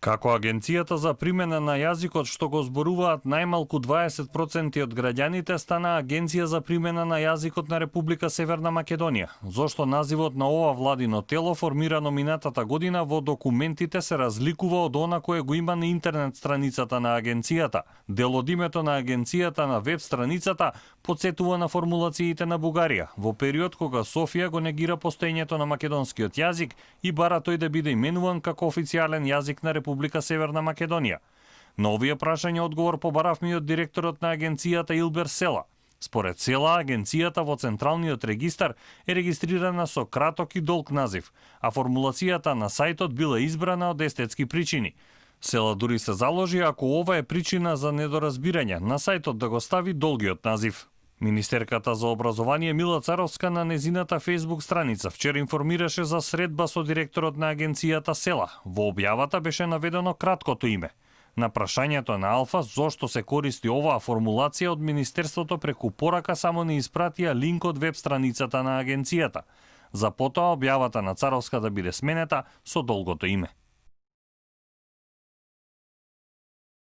Како Агенцијата за примена на јазикот што го зборуваат најмалку 20% од граѓаните, стана Агенција за примена на јазикот на Република Северна Македонија. Зошто називот на ова владино тело, формирано минатата година, во документите се разликува од она кое го има на интернет страницата на Агенцијата. Дел од името на Агенцијата на веб страницата потсетува на формулациите на Бугарија, во период кога Софија го негира постоењето на македонскиот јазик и бара тој да биде именуван како официјален јазик на Република Северна Македонија. На овие прашања одговор побаравме и од директорот на Агенцијата Илбер Села. Според Села, Агенцијата во Централниот регистар е регистрирана со краток и долг назив, а формулацијата на сајтот била избрана од естетски причини. Села дури се заложи, ако ова е причина за недоразбирање, на сајтот да го стави долгиот назив. Министерката за образование Мила Царовска на незината Facebook страница вчера информираше за средба со директорот на Агенцијата Села. Во објавата беше наведено краткото име. На прашањето на Алфа зошто се користи оваа формулација, од Министерството преку порака само не испратија линк од веб страницата на Агенцијата. За потоа објавата на Царовска да биде сменета со долгото име.